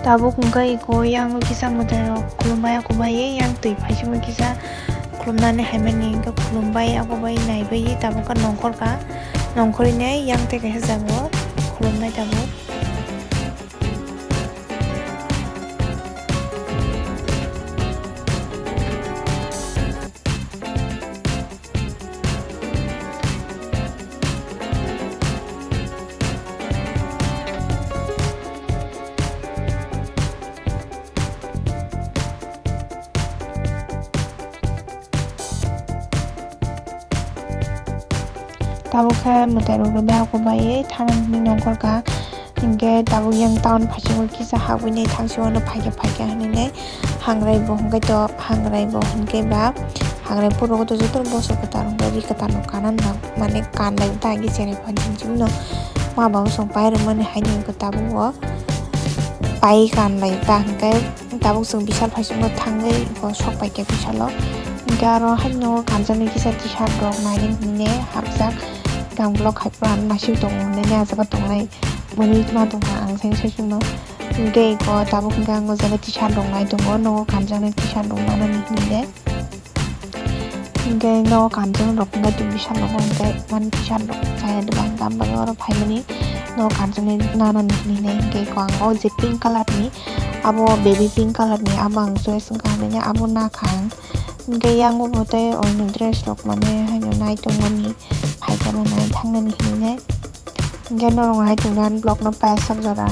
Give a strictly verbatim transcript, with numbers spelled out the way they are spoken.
Tabuk hwnkhe iko yang kisa mwtai rok khulumbai, akhumbai yang twi phaichukma kisa khulumnani haimani, hwnkhe khulumbai, akhumbai, naibai tabuk khe nongkhor kha, nongkhorwi nai yang tei kaisa jaga o khulumnai tabuk. Tabuk khe mwtai rok bai akhumbai thanani nongkhor kha. Hinkhe tabuk yang town phaichukgo kisa habwi nai thangsi wano phaikha phaikha hinwi nai hangrai bo hwnkhe to hangrai bo hwnkhe ba hangrai phuru joto bosor kwtal hwnkhe ri kwtal no kana nang mane kanlai ta hwnkhe cherai phan chim chim no ma ba bosong pai rwmani haino hwnkhe tabuk o pai kanlai ta hwnkhe. Tabuk chwng bisal phaichukno thangwi bo sok paikha bisalo. Hinkhe aro haino kanjaknai kisa T-shirt rok naiwi hinwi hapjak. Hwnkhe ang vlog khai phuru ano naisik tongo hinwi a jaga tongnai mwnwi ma tongkha ang sai sai chwngno. Hinkhe eko tabuk hinkhe ang o jaga T-shirt rok nai tongo, nogo kanjaknai T-shirt rok manani hinwi. Hinkhe nogo kanjaknai rok hinkhe twi bisal rogo hinkhe mani T-shirt rok chaya diba hinkhe ang bagwi oro phaimani nogo kanjaknai nanani hinwi. Hinkhe eko ang o je pink colour ni Abo baby pink colour ni, abo ang choice wngkha hinwi abo nakha ang. Hinkhe yang bo tei oini dress rok mane haino nai tongmani, phaikhe bo nai thangnani hinwi nai. Hinkhe norok hai tongna vlog no paisok jora.